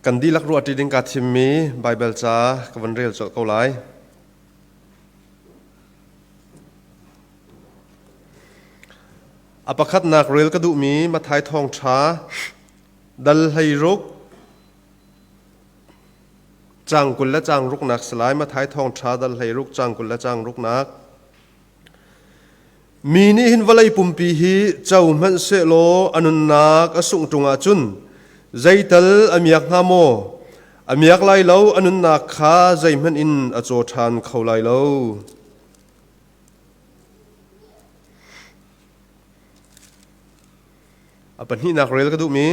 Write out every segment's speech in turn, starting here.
Kan dihlak ruahṭi ding kaa thimmi Baibal ca ka van rel colh ko lai. A pakhatnak rel ka duhmi Matthai Thawngṭha dal 16 caang 20 le caang ruknak si lai. Matthai Thawngṭha dal 16 caang 20 le caang ruknak. Mi nih hin vawlei pumpi hi co hmanh sehlaw a nunnak a sungh ṭung ahcun zeital a miak hnga maw? A miak lai lo, a nunnak kha zeihmanh in a caw ṭhan kho lai lo. A pahnihnak rel ka duhmi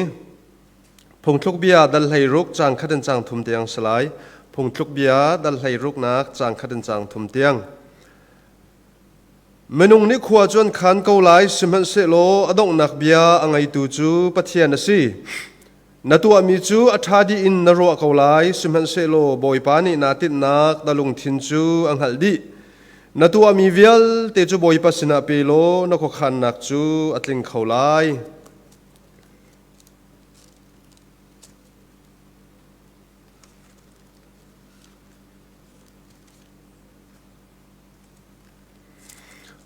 Phungthluk bia dal 16 caang khat in caang thum tiang si lai. Phungthluk bia dal 16nak caang khat in caang thum tiang. Minung nih khua cu an khaan ko lai, sihmanhsehlaw a donghnak bia a ngeitu cu Pathian a si. Na tuahmi cu a ṭha dih in na ruah ko lai, sihmanhsehlaw Bawipa nih naa tinhnak na lungthin cu a hngalh dih. Na tuahmi vialte cu Bawipa sinah pe law na khuakhannak cu a tling kho lai.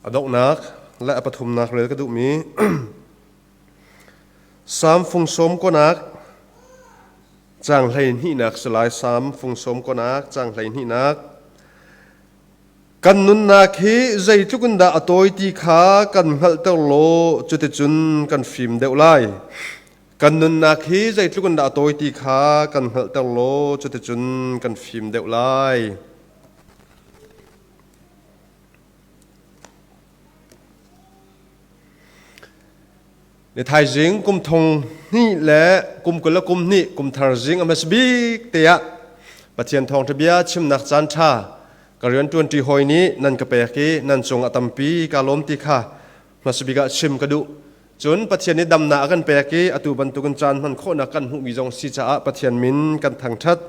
A donghnak le a pathumnak rel ka duhmi Salm fung sawm konak caang hleihnihnak si lai. Salm fung sawm konak caang hleihnihnak. Kan nunnak hi zeitluk in dah a tawi ti kha kan hngalhter law cuticun kan fim deuh lai. Kan nunnak hi zeitluk in dah a tawi ti kha kan hngalhter law cuticun kan fim deuh lai. Ni thaizing kum thong hnih le kum 20 le kum hnih kum thar zing a hmasa bik te ah Pathian thawngṭha bia chimnak caan ṭha ka rian ṭuanṭi hawi nih nan ka pek i nan cung a tampi kaa lawm ti kha hmasa bik ah chim ka duh. Cun Pathian nih damnak a kan pek i atu bantukin caan hman khawhnak kan hmuhmi zong si caah Pathian min kan thangṭhat.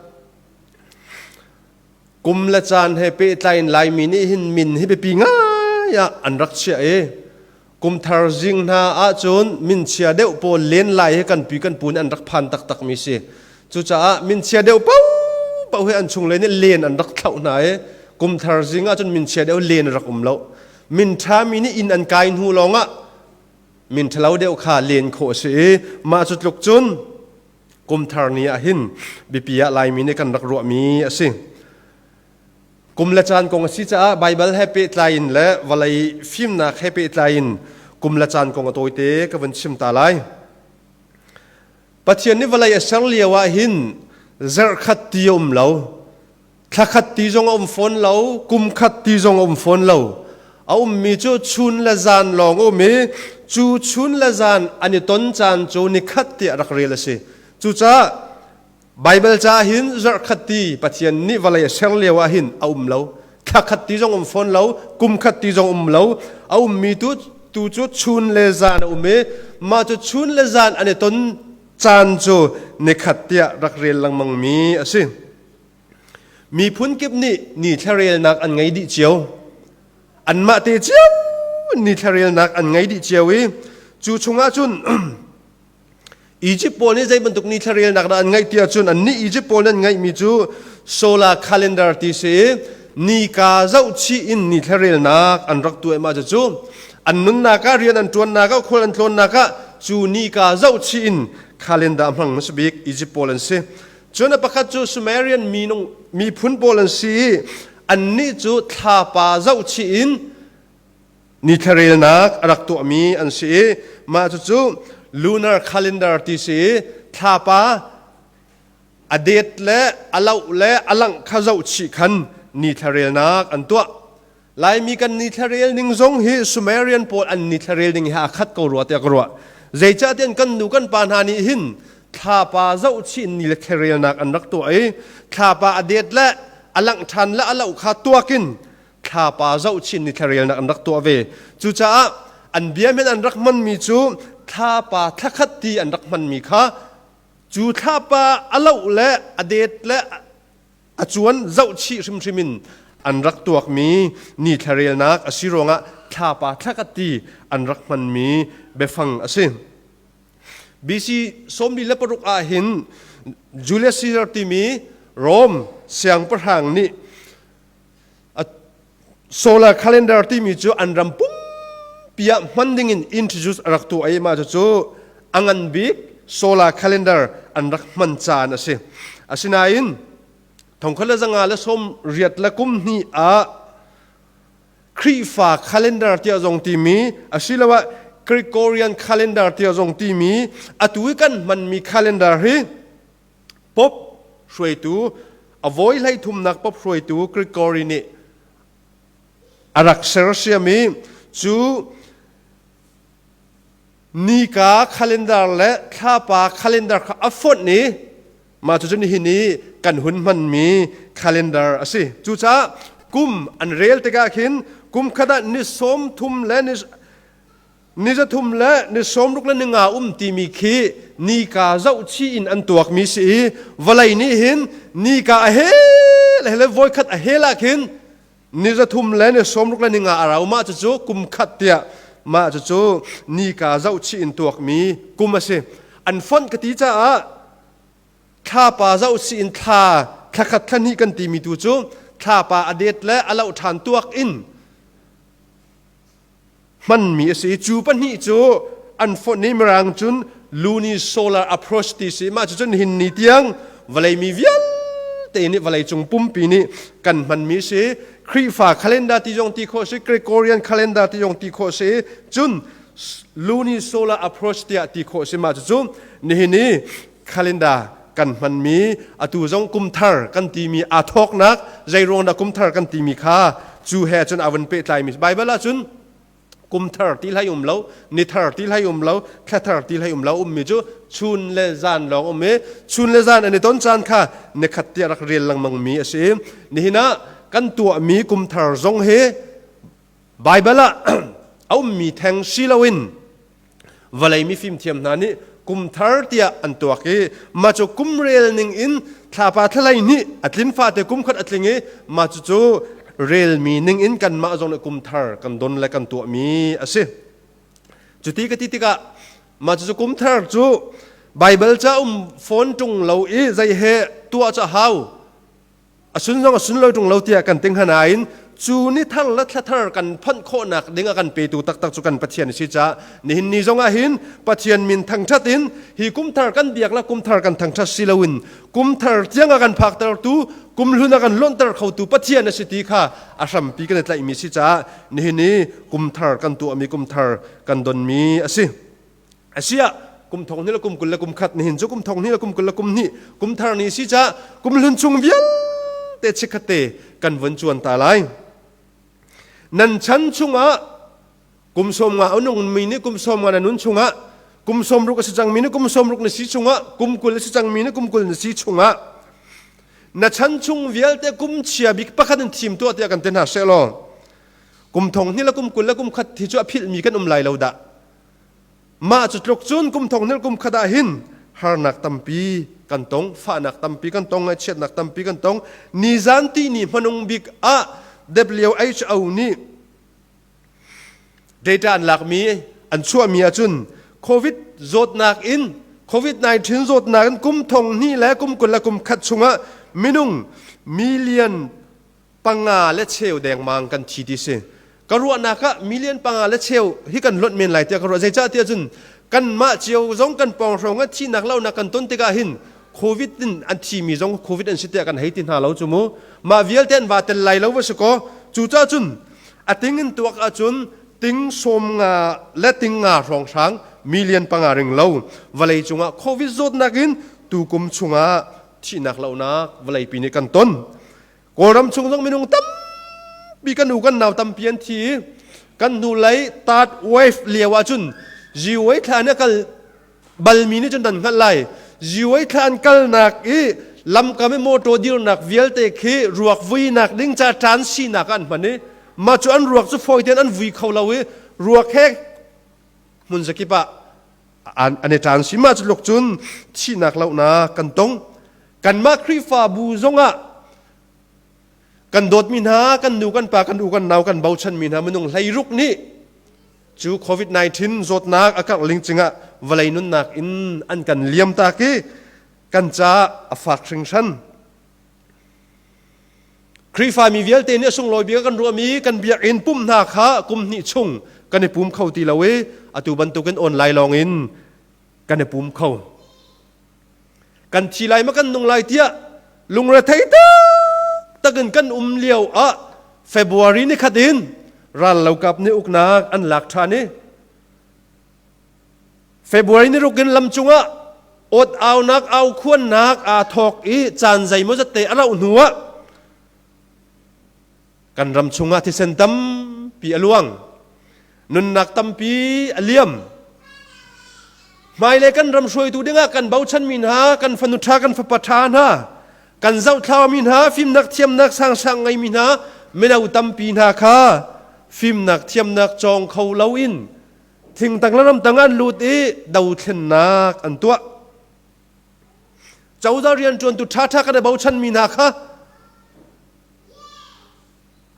Kum le caan he pehtlai in Laimi nih hin min hi biapi ngai ah an rak chiah i kum thar zing hna ahcun minchia deuh pawl len lai hi kan pi kan pu nih an rak phan taktakmi si. Cucaah minchia deuh paohpaoh hi an chungle nih len an rak thlauh hna i kum thar zing ahcun minchia deuh len a rak um lo. Min ṭhami nih inn an kai hnu lawngah min ṭhalo deuh kha len khawh a si i mah cu tluk cun Kum thar ni ah hin biapi ah Laimi nih kan rak ruahmi a si. Kum le caan kong a si caah Baibal he pehtlai in le vawlei fimnak he pehtlai in kum le caan kong a tawite ka vun chim ta lai. Pathian nih vawlei a ser lio ah hin zarhkhat ti a um lo. Thla khat ti zong a um fawn lo, kum khat ti zong a um fawn lo. A ummi cu chun le zan lawng a um i cu chun le zan an i ton caan cu nikhat tiah rak rel a si. Cucaah Baibal ca hin zarhkhat ti Pathian nih vawlei a ser lio ah hin a um lo. Thla khat ti zong um fawn lo, kum khat ti zong um lo. A ummi tu tu cu chun le zan a um i mah cu chun le zan an i ton caan cu nikhat tiah rak rel lengmangmi a si. Miphun kip nih ni thlarelnak an ngei dih cio. Anmah te cio ni thlarelnak an ngei dih cio i cu chungah cun Egypt pawl nih zei bantuk ni thlarelnak dah an ngeih ti ahcun annih Egypt pawl nih an ngeihmi cu solar calendar ti si i nika zohchih in ni thlarelnak an rak tuah i mah cucu an nunnak ah rian an ṭuannak ah khual an tlawnnak ah cu nika zohchih in calendar hmang hmasa bik Egypt pawl an si. Cun a pakhat cu Sumerian minung miphun pawl an si i annih cu thlapa zohchih in nithlarelnak a rak tuahmi an si i mah cucu lunar calendar ti si i thlapa a det le a loh le a langh kha zohchih khan nithlarelnak an tuah. Laimi kan nithlarel ning zong hi Sumerian pawl an nithlarel ning he aa khat ko rua tiah ka ruah. Zeicahtiah kan nu kan pa hna nih hin thlapa zohchih ni le thlarelnak an rak tuah i thlapa a det le a langh ṭhan le a loh kha tuak in thlapa zohchih ni thlarelnak an rak tuah ve. Cucaah an bia men an rak hmanmi cu thlapa thlakhat ti an rak hmanmi kha cu thlapa a loh le a det le a cuan zohchih hrimhrim in an rak tuakmi ni thlarelnak a si ruangah thlapa thlakhat ti an rak hmanmi biafang a si. BC 46 ah hin Julius Caesar timi Rome siangpahrang nih solar calendar timi cu an ram pumpi ah hman ding in introduce a rak tuah i mah cucu a ngan bik solar calendar an rak hman caan a si. Asinain thongkhat le zanga le sawm riat le kum hnih ah Khrihfa calendar tiah zong timi asiloah Gregorian calendar tiah zong timi atu i kan hmanmi calendar hi Pope hruaitu a vawi hleithumnak Pope hruaitu Gregory nih a rak sersiam i cu nika calendar le thlapa calendar kha a fonh i mah cucu nihin i kan hun hmanmi calendar a si. Cucaah kum an rel tikah khin kum khat ah ni sawm thum le ni Ni zathum le ni sawmruk le ni nga um timi khi nika zohchih in an tuakmi si i vawlei nih hin nika a hel a hel voikhat a hel ah khin ni zathum le ni sawmruk le ni nga a rau. Mah cucu kum khat tiah mah cucu nika zohchih in tuakmi kum a si. An fonh ka ti caah thlapa zohchih in thla thlakhat thlahnih kan timi tu cu thlapa a det le a loh ṭhan tuak in hmanmi a si i cu pahnih cu an fonh i mirang cun lunisolar approach ti si. Mah cucun hin ni tiang vawlei mi vialte nih, vawlei cung pumpi nih kan hmanmi si. Khrihfa calendar ti zong ti khawh si, Gregorian calendar ti zong ti khawh si, cun lunisolar approach tiah ti khawh si. Mah cucu nihin i calendar kan hmanmi, atu zong kumthar kan timi aa thawknak, zei ruang dah kumthar kan timi kha cu he cun a vun pehtlaimi. Bible ah cun kumthar ti hlai um lo, nithar ti hlai um lo, thlathar ti hlai um lo. Ummi cu chun le zan lawng um i chun le zan an i ton caan kha nikhat tiah rak rel lengmang mi a si. Nihin ah kan tuahmi kumthar zong hi Bible ah a ummi theng si loin vawlei mifimthiam hna nih kum thar tiah an tuak i mah cu kum rel ning in thlapa thlalei nih a tlin fate kum khat a tling i mah cucu relmi ning in kanmah zong nih kum thar kan don le kan tuahmi a si. Cuti ka ti tikah mah cucu kum thar cu Baibal ca um fawn ṭung lo i zei he tuah cu a hau, a sun zong a sun lo ṭung lo tiah kan ting hna nain cu ni thar le thla thar kan phanh khawhnak ding a kan petu taktak cu kan Pathian a si caah nihin ni zong ah hin Pathian min thangṭhat in hi kum thar kan biak le kum thar kan thangṭhat si loin kum thar tiang a kan phaktertu, kum hlun a kan lonhter khotu Pathian a si ti kha a hrampi kan i tlaihmi si caah nihin i kum thar kan tuahmi, kum thar kan donmi a si. Asiah kum thong hnih le kum 21, nihin cu kum thong hnih le kum 21 kum thar ni si ca kum hlun chung vialte chikkhat te kan vun cuan ta lai. Nan chan chungah kum sawm nga a nungmi nih kum sawm nga na nun chungah, kum sawm ruk a si cangmi nih kum sawm ruk na si chungah, kum 20 a si cangmi nih kum 20 na si chungah na chan chung vialte kum chia bik pakhat in thim tuah tiah kan ti hna seh law kum thong hnih le kum 21 hi cu a philhmi kan um lai lo dah. Mah cu tluk cun kum thong hnih kum khat ah hin harnak tampi kan tong, fahnak tampi kan tong, ngaihchiatnak tampi kan tong. Nizan ti ni hmanung bik ah WHO nih data an lakmi, an chuahmi ahcun COVID zawtnak in, COVID-19 zawtnak in kum thong hnih le kum 21 chungah minung million panga le cheu dengmang kan thi ti si. Ka ruahnak ah million panga le cheu hi kan lonh men lai tiah ka ruah. Zeicah tiah cun kanmah cio zong kan pawng hrawng ah thihnak lohnak kan ton tikah hin COVID in an thimi zong COVID an si tiah kan hei ti hna lo cu mu. Mah vialte an va tel lai lo va si kaw. Cucaah cun a ting in tuak ahcun ting sawm nga le ting nga hrawng hrang, million panga ring lo vawlei cungah COVID zawtnak in tukum chungah thihnak lohnak vawleipi nih kan ton. Kawlram chung zong minung tampi, kan u kan nau tampi an thi. Kan hnulei third wave lio ahcun Ziwei thla an kal balmi nih cun nan hngalh lai. Ziwei thla an kalnak i lamkam i motor dirnak vialte khi ruak vuinak ding ca ṭan sinak ah an hman i mah cu an ruak cu fawi tein an vui kho lo i ruak he hmun zakip ah an i ṭan si. Mah cu tluk cun thihnak lohnak kan tong. Kanmah Khrihfabu zongah kan dawtmi hna, kan nu kan pa, kan u kan nau, kan bochanmi hna minung 16 nih cu COVID-19 zawtnak a karh ling cingah vawlei nunnak in an kan liam tak i. Kan caah a fak hringhran. Khrihfami vialte nih a sunglawi bik ah kan ruahmi kan biakinn pumh hna kha kum hnih chung kan i pum kho ti lo i atu bantukin online lawng in kan i pum kho. Kan thi lai ma kan nung lai tiah lungrethei taktak in kan um lio ah February ni khat in rallokap nih uknak an lak ṭhan i February ni ruk in lam cungah awt aunak au khuannak aa thawk i caan zeimawzat te a rauh hnu ah kan ram chungah thisen tampi a luang nunnak tampi a liam hmailei kan ram hruaitu dingah kan bochanmi hna kan fanu ṭha kan fapa ṭha hna kan zohthlaumi hna fimnak thiamnak sangsang ngeimi hna mino tampi hna kha fimnak thiamnak cawng kho loin thingtang le ramtang an lut i dothlennak an tuah. Cozah rianṭuantu ṭhaṭha kan i bochanmi hna kha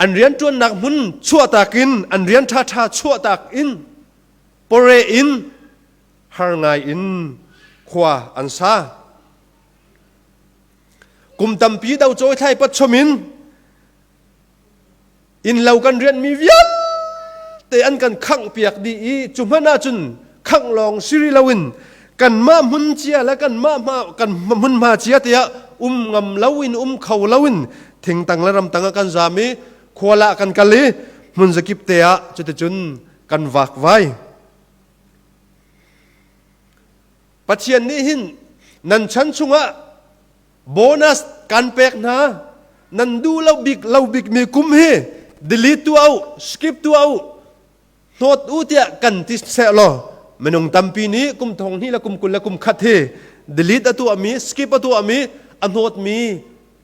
an rianṭuannak hmun chuahtak in an rian ṭhaṭha chuahtak in pore in har ngai in khua an sa. Kum tampi do cawi thlai pat chom in Innlo kan rianhmi vialte an kan khanghpiak dih i cu hmanh ahcun khangh lawng si rih loin kanmah hmun cia le kanmah hma kan hmunhma cia tiah um ngam loin um kho loin thingtang le ramtang ah kan zam i khual ah kan kal i hmun zakip te ah cuticun kan vakvai. Pathian nih hin nan chan chungah bonus kan pek hna nan duh lo bik lo bik mi kum hi delete tuah u skip tuah u hnawt u tiah kan ti seh law minung tampi nih kum thong hnih le kum 20 le kum khat hi delete a tuah mi skip a tuah mi a hnawt mi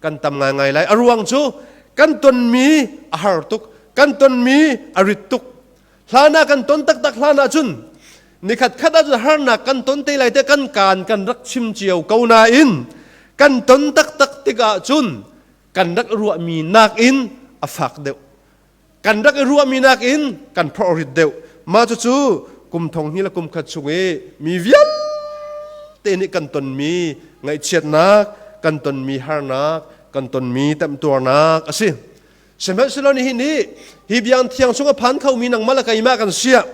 kan tam ngaingai lai. A ruang cu kan tonmi a har tuk kan tonmi a rit tuk. Hlan ah kan ton taktak hlan ahcun nikhat khat ahcun harnak kan ton te lai te kan kaan kan rak chim cio ko nain kan ton taktak tikah cun kan rak ruahmi nakin a fak deuh. Kan rak i ruahmi nakin kan phorh rit deuh. Mah cucu kum thong hnih le kum khat chung i mi vialte nih kan tonmi ngaihchiatnak, kan tonmi harnak, kan tonmi temtuarnak a si. Sihmanhsehlaw nihin hi hi biang thiang chung a phan khomi nangmah le keimah kan siah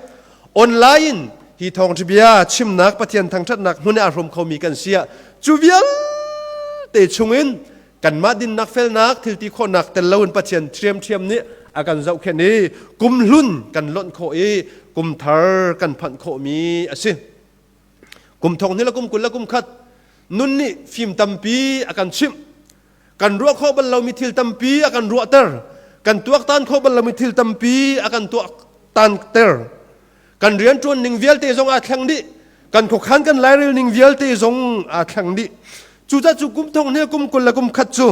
online in hi thawngṭha bia chimnak Pathian thangṭhatnak hmun i aa hrawm khomi kan siah cu vialte chungin kanmah dinnak felnak thilti khawhnak tel loin Pathian ṭhiamṭhiam nih a kan zohkhenh i kum hlun kan lonh khawh i kum thar kan phanh khawhmi a si. Kum thong hnih le kum 20 le kum khat nun nih fim tampi a kan chimh. Kan ruah khawh bal lomi thil tampi a kan ruahter. Kan tuaktan khawh bal lomi thil tampi a kan tuaktanter. Kan rianṭuan ning vialte zong aa thleng dih. Kan khuakhan kan lairel ning vialte zong aa thleng dih. Cucaah cu kum thong hnih kum 20 le kum khat cu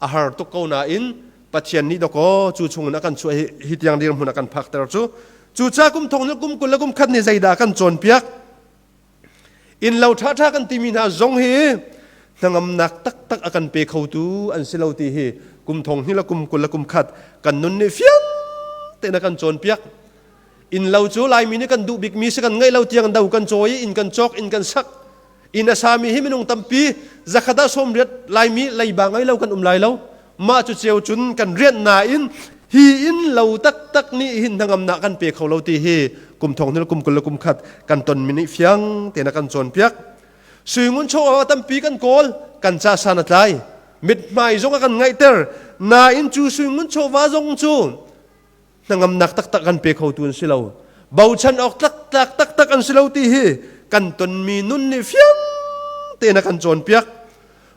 a har tuk ko nain Pathian nih dawkaw cu chungin a kan chuah hi, hi tiang dirhmun a kan phakter cu. Cucaah kum thong hnih kum 20 le kum khat nih zeidah a kan cawnpiak? Innlo ṭhaṭha kan timi hna zong hi hnangamnak taktak a kan pe khotu an si lo ti hi kum thong hnih le kum 20 le kum khat kan nun nih fiang tein a kan cawnpiak. Innlo cu Laimi nih kan duh bikmi si kan ngeih lo tiang do kan cawi i inn kan cawk inn kan sak. Inn a sami hi minung tampi zakhat ah 80 Laimi leiba ngei lo kan um lai lo. Mah cu ceu cun kan rianh nain hi inn lo taktak nih hin hnangamnak kan pe kho lo ti hi kum thong hnih le kum 20 le kum khat kan tonmi nih fiang tein a kan cawnpiak. Sui ngun chaw tampi kan kawl kan ca san a tlai. Mithmai zong a kan ngaihter. Nain cu sui ngun chawva zong cu hnangamnak taktak kan pe khotu an si lo. Bochan awk tlak taktak an si lo ti hi kan tonmi nun nih fiang tein a kan cawnpiak.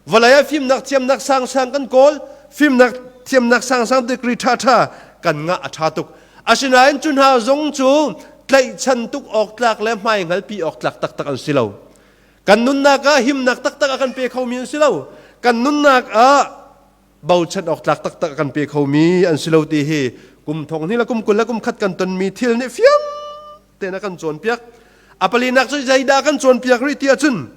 Vawlei ah fimnak thiamnak sangsang kan kawl, fimnak thiamnak sangsang degree ṭhaṭha kan ngah a ṭha tuk. Asinain cu hna zong cu tlaihchan tuk awk tlak le hmaihngalpi awk tlak taktak an si lo. Kan nunnak ah himnak taktak a kan pe khomi an si lo. Kan nunnak ah bochan awk tlak taktak a kan pe khomi an si lo ti hi kum thong hnih le kum 20 le kum khat kan tonmi thil nih fiang tein a kan cawnpiak. A palinak cu zeidah kan cawnpiak rih ti ahcun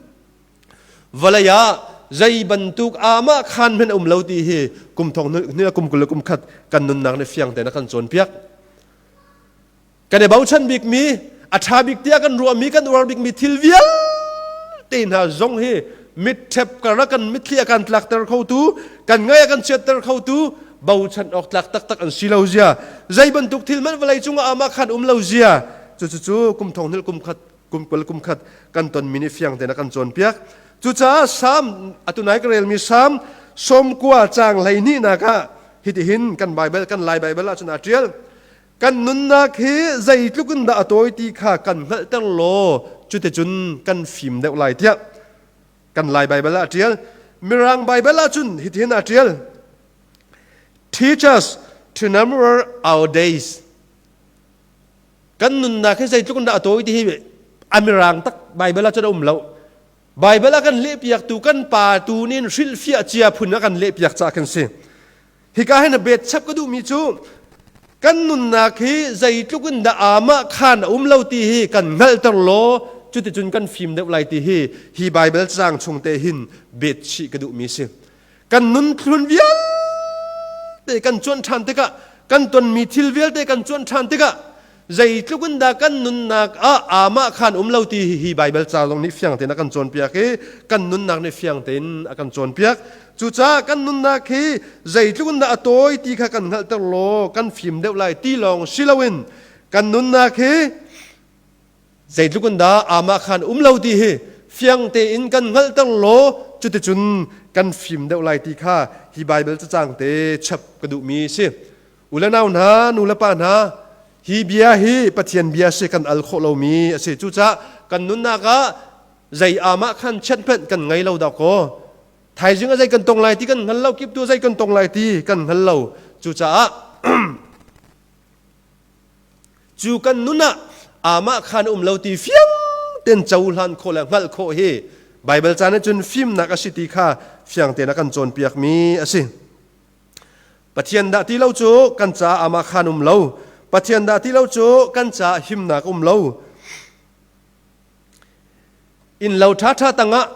Vawlei ah zei bantuk aamah khaan hmanh a um lo ti hi kum thong hnih le kum 20 le kum khat kan nunnak nih fiang tein a kan cawnpiak. Kan i bochan bikmi, a ṭha bik tiah kan ruahmi, kan uar bikmi thil vialte. te hna zong hi mitṭhep kar ah kan mitthli a kan tlakter khotu, kan ngaih a kan chiatter khotu, bochan awk tlak taktak an si lo zia, zei bantuk thil hmanh vawlei cungah amah khan um lo zia, cucu kum thong hnih kum khat kum 20 kum khat kan tonmi nih fiang tein a kan cawnpiak. Cucaah Salm atu nai ka relmi Salm 90 caang 12 nak ah hitihin kan Bible kan Lai Bible ahcun aa ṭial. Kan nunnak hi zeitluk in dah a tawi ti kha kan hngalhter law cuticun kan fim deuh lai tiah kan Lai Baibal ah a ṭial. Mirang Baibal ahcun hitihin aa ṭial. Teach us to number our days. Kan nunnak hi zeitluk in dah a tawi ti hi a mirang tak Baibal ah cun a um lo. Baibal a kan lehpiaktu kan pa tu nih hrilhfiah cia phun a kan lehpiak caah kan si. Hika hin a bet chap ka duhmi cu kan nunnak hi zeitluk in dah amah khan a um lo ti hi kan hngalhter law cuticun kan fim deuh lai ti hi hi Baibal caang chung te hin bet chih ka duhmi si. Kan nun thlun vialte kan cuanh ṭhan tikah kan tonmi thil vialte kan cuanh ṭhan tikah zeitluk in dah kan nunnak ah amah khan um lo ti hi hi Baibal ca zong nih fiang tein a kan cawnpiak i kan nunnak nih fiang tein a kan cawnpiak. Cucaah kan nunnak hi zeitluk in dah a tawi ti kha kan hngalhter law kan fim deuh lai ti lawng si loin kan nunnak hi zeitluk in dah amah khan um lo ti hi fiang tein kan hngalhter law cuticun kan fim deuh lai ti kha hi Baibal cacang te chap ka duhmi si. U le nau hna, nu le pa hna, hi bia hi Pathian bia si kan al khawh lomi a si. Cucaah kan nunnak ah zei amah khan chiat hmanh kan ngei lo dah kaw. Thaizing a zei kan tong lai ti kan hngal lo, kiptu zei kan tong lai ti kan hngal lo. Cucaah cu kan nun ah amah khan um lo ti fiang ten cohlan khawh le hngalh khawh hi Baibal caan ah cun fimnak a si ti kha fiang tein a kan cawnpiakmi a si. Pathian dah ti lo cu kan caah amah khan um lo. Pathian dah ti lo cu kan caah himnak um lo. Inn lo ṭhaṭha tangah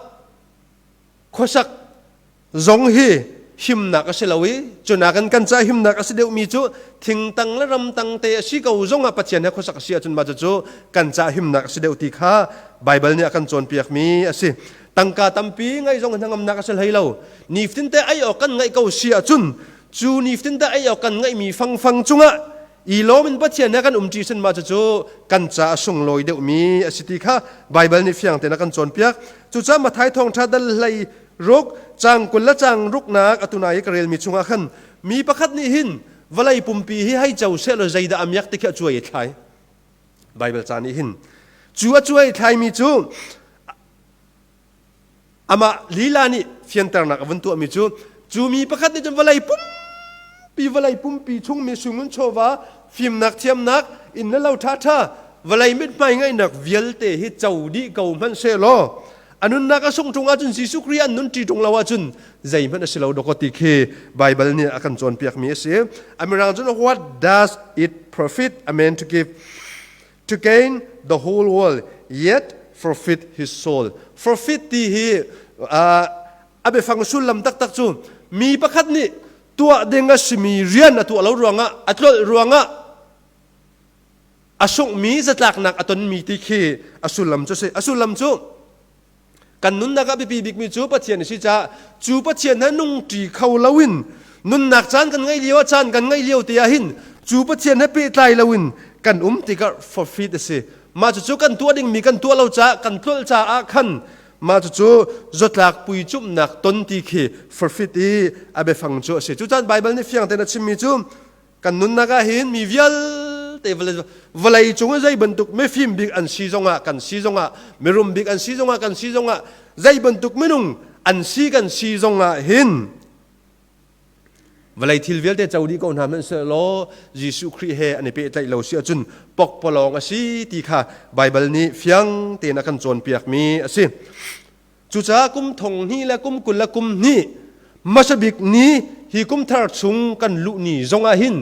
khuasak zong hi himnak a si lo i cunak in kan caah himnak a si deuhmi cu thingtang le ramtang te a si ko zongah Pathian he khuasak a si ahcun mah cucu kan caah himnak a si deuh ti kha Baibal nih a kan cawnpiakmi a si. Tangka tampi ngaih zong hnangamnak a si hlei lo. Nifatinte ei awk kan ngaih ko si ahcun cu nifatinte ei awk kan ngaihmi fangfang cungah i lawm in Pathian he kan umṭi sin mah cucu kan ca a sunglawi deuhmi a si ti kha Baibal nih fiang tein a kan cawnpiak. Cucaah Matthai thawngṭha dal hlei ruk caang 20 le caang ruknak atu nai i ka relmi chungah khan mi pakhat nih hin vawlei pumpi hi hei co sehlaw zeidah a miak ti khi a cuai i thlai. Baibal ca nih hin cu a cuai thlaimi cu Amah lila nih fianternak a vun tuahmi cu cu mi pakhat nih cun vawlei pumpi vawlei pumpi chungmi sungmun chawva fimnak thiamnak inn le lo ṭhaṭha vawlei mithmai ngaihnak vialte hi co dih ko hmanh sehlaw a nunnak a sungh ṭung ahcun Jesuh Khrih an nun ṭi ṭung lo ahcun zeihmanh a si lo dawkaw ti khi Baibal nih a kan cawnpiakmi a si. A mirang cun what does it profit a man to give to gain the whole world yet forfeit his soul forfeit ti hi a biafang sullam taktak cu mi pakhat nih tuah ding a simi rian a tuah lo ruangah a tlolh ruangah a sunghmi zatlaknak a tonmi ti khi a sullam cu si a sullam cu Kan nunnak ah biapi bikmi cu Pathian a si caah cu Pathian he nungṭi kho loin nunnak caan kan ngeih lio ah caan kan ngeih lio te ah hin cu Pathian he pehtlai loin kan um tikah forfeit a si. Mah cucu kan tuah dingmi kan tuah lo caah kan tlolh caah khan mah cucu zawtlak puicumhnak ton ti khi forfeit i a biafang cu a si. Cucaan Baibal nih fiang tein a chimmi cu Kan nunnak ah hin mi vialte vawlei cung i zei bantuk mifim bik an si zongah kan si zongah mirum bik an si zongah kan si zongah zei bantuk minung an si kan si zongah hin vawlei thil vialte co dih ko hna hmanhsehlaw Jesuh Khrih he an i pehtlaih lo si ahcun pokpalawng a si ti kha Baibal nih fiang tein a kan cawnpiakmi a si. Cucaah kum thong hnih le kum 20 le kum hnih hmasa bik ni hi kum thar chung kan luh ni zongah hin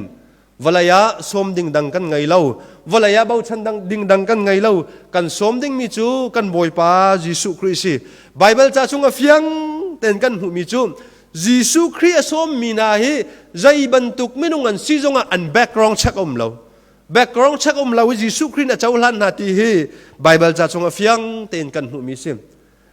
vawlei ah sawm ding dang kan ngei lo. Vawlei ah bochan dang ding dang kan ngei lo. Kan sawm dingmi cu kan Bawipa Jesuh Khrih si. Baibal ca chung a fiang tein kan hmuhmi cu Jesuh Khrih a sawmmi hna hi zei bantuk minung an si zongah an background check a um lo. Background check um lo i Jesuh Khrih a cohlan hna ti hi Baibal ca chung a fiang tein kan hmuhmi si.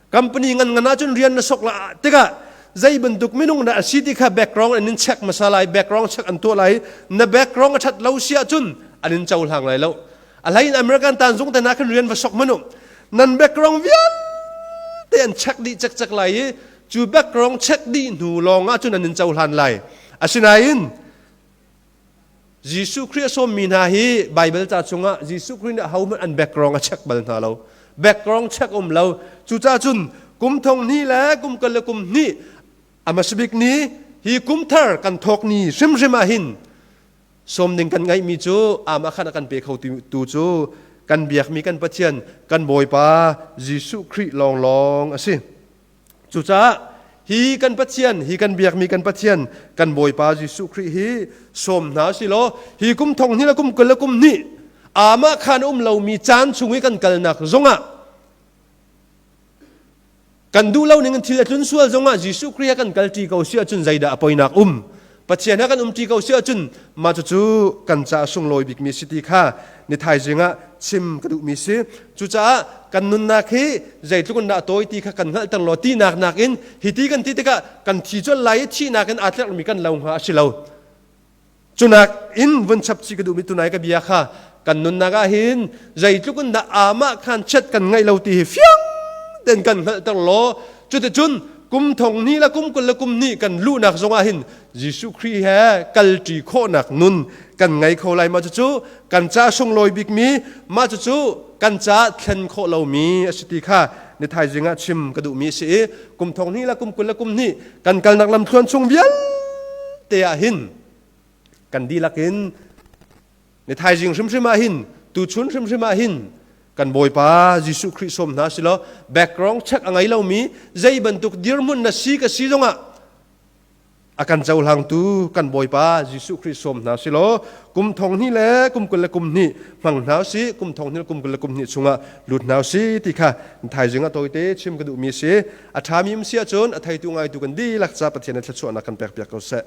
Company ngan ngan ahcun rian na sok la tikah zei bantuk minung dah a si ti kha background an in check hmasa lai, background check an tuah lai. Na background a that lo si ahcun an in cohlang lai lo. A hlei in American tanzung te hna khan rian va sok manu. Nan background vialte an check dih cekcek lai i cu background check dih hnu lawng ah cun an in cohlan lai. Asinain Jesuh Khrih a sawmmi hna hi Baibal ca chungah Jesuh Khrih nih ahohmanh an background a check bal hna lo. Background check um lo. Cucaah cun kum thong hnih le kum kal le kum hnih a hmasabik ni hi kum thar kan thawk ni hrimhrim ah hin sawm ding kan ngeihmi cu amah khan a kan pe kho tu cu kan biakmi kan Pathian kan Bawipa Jesuh Khrih lawnglawng a si. Cucaah hi kan Pathian, hi kan biakmi kan Pathian, kan Bawipa Jesuh Khrih hi sawm hna si law hi kum thong hnih le kum 20 le kum hnih amah khan um lomi caan chung i kan kalnak zongah kan duh lo ning in thil a tlun sual zongah Jesuh Khrih he kan kalṭi ko si ahcun zeidah a poinak um? Pathian he kan umṭi ko si ahcun mah cucu kan caah sunglawi bikmi si ti kha ni thaizing ah chim ka duhmi si. Cucaah kan nunnak hi zeitluk in dah a tawi ti kha kan hngalhter law tinak nakin hi ti kan ti tikah kan thi colh lai i thihnak in aa tlerhmi kan lo hnga a si lo. Cunak in vun chap chih ka duhmi tunai ka bia kha kan nunnak ah hin zeitluk in dah amah khan chiat kan ngaih lo ti hi fiang tein kan hngalhter law cuticun kum thong hnih le kum 20 le kum hnih kan luhnak zongah hin Jesuh Khrih he kalṭi khawhnak nun kan ngei kho lai. Mah cucu kan ca sunglawi bikmi, mah cucu kan ca thlen khawh lomi a si ti kha ni thaizing ah chim ka duhmi a si i kum thong hnih le kum 20 le kum hnih kan kalnak lamthluan chung vialte ah hin kan dihlak in ni thaizing hrimhrim ah hin, tuchun hrimhrim ah hin kan Bawipa Jesuh Khrih sawm hna si law background check a ngei lomi zei bantuk dirhmun na si ka si zongah a kan cohlangtu kan Bawipa Jesuh Khrih sawm hna si law kum thong hnih le kum 20 le kum hnih hmang hna si, kum thong hnih le kum 20 le kum hnih chungah lut hna si ti kha thaizing ah tawite chim ka duhmi si. A ṭhami um si ahcun a theitu ngaitu kan dihlak ca Pathian in thluachuahnak kan pek piak ko seh.